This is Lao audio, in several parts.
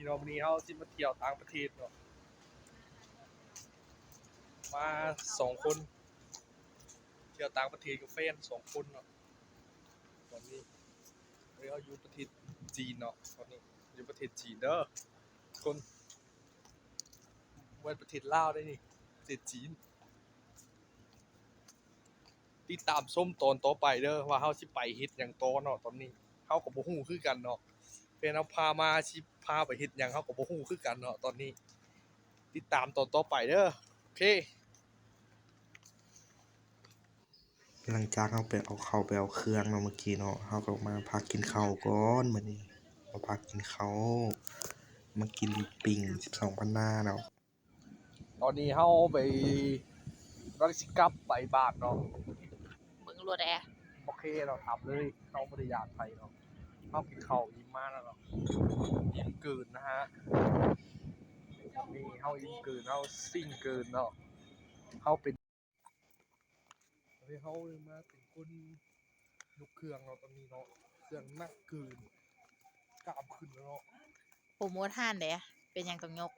ພີ່ນ້ອງ ມື້ນີ້ເຮົາຊິມາທ່ຽວຕ່າງປະເທດເນາະ ມາສອງຄົນ ທ່ຽວຕ່າງປະເທດກັບແຟນສອງຄົນເນາະ. ຕອນນີ້ ຕອນນີ້ເຮົາຢູ່ປະເທດຈີນເນາະ ຕອນນີ້ຢູ່ປະເທດຈີນເດີທຸກຄົນ ບໍ່ແມ່ນປະເທດລາວເດ້ນີ້ ປະເທດຈີນ. ຕິດຕາມຊົມຕອນຕໍ່ໄປເດີ ວ່າເຮົາຊິໄປເຮັດຫຍັງຕໍ່ເນາະ. ຕອນນີ້ເຮົາກໍບໍ່ຮູ້ຄືກັນເນາະ ແຟນເຮົາພາມາ ຊິພາໄປເຮັດຫຍັງ ເຮົາກໍບໍ່ຮູ້ຄືກັນເນາະ. ຕອນນີ້ຕິດຕາມຕອນຕໍ່ໄປເດີ ໂອເຄ. ຫຼັງຈາກເຮົາໄປເອົາເຂົ້າໄປເອົາເຄື່ອງເນາະ ເມື່ອກີ້ເນາະ ເຮົາກໍມາພັກກິນເຂົ້າກ່ອນ ມື້ນີ້ມາພັກກິນເຂົ້າ ມາກິນປີ້ງສິບສອງພັນນາເນາະ. ຕອນນີ້ເຮົາໄປ ກຳລັງຊິກັບໄປບ້ານເນາະ ເບິ່ງລົດແອ ໂອເຄເນາະ ຂັບເລີຍ ເຮົາບໍ່ໄດ້ຢ້ານໃຜເນາະ. ເຮົາກິນເຂົ້າອີ່ມມາແລ້ວເນາະ ອີ່ມເກີນນະຮະ ນີ້ເຮົາອີ່ມເກີນ ເຮົາຊິ້ງເກີນເນາະ ເຮົາເປັນ ເຮົາມາເປັນຄົນຍົກເຄື່ອງເນາະ ຕອນນີ້ເນາະ ເຄື່ອງໜັກເກີນ ກ້າມຂຶ້ນແລ້ວເນາະ. ໂປຣໂມດຮ້ານເດ້ ເປັນຫຍັງຕ້ອງຍົກ?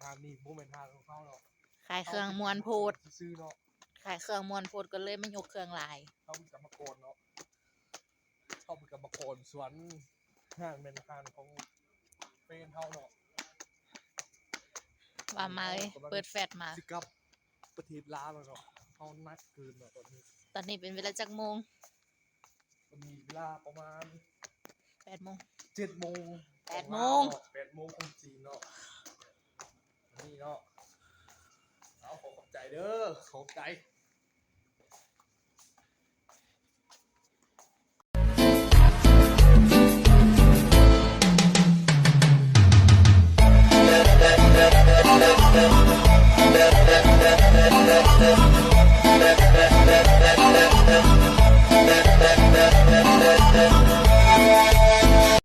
ຮ້ານນີ້ບໍ່ແມ່ນຮ້ານຂອງເຮົາເນາະ ຂາຍເຄື່ອງມ່ວນໂພດ ເຮົາເປັນກຳມະກອນຊື່ໆເນາະ ຂາຍເຄື່ອງມ່ວນໂພດ ກໍເລີຍມາຍົກເຄື່ອງຫຼາຍ ເຮົາເປັນກຳມະກອນເນາະ ເຮົາເປັນກຳມະກອນສວນ ຮ້ານແມ່ນຮ້ານຂອງແຟນເຮົາເນາະ. ວ່າມາເອີຍ ເປີດແຟດມາ ຊິກັບປະເທດລາວແລ້ວເນາະ ເຮົາໜັກເກີນເນາະຕອນນີ້. ຕອນນີ້ເປັນເວລາຈັກໂມງ? ຕອນນີ້ເວລາປະມານແປດໂມງ ເຈັດໂມງ ແປດໂມງ ຂອງລາວເນາະ ແປດໂມງຂອງຈີນເນາະ ນີ້ເນາະ. ເອົາ ຂໍຂອບໃຈເດີ ຂອບໃຈ.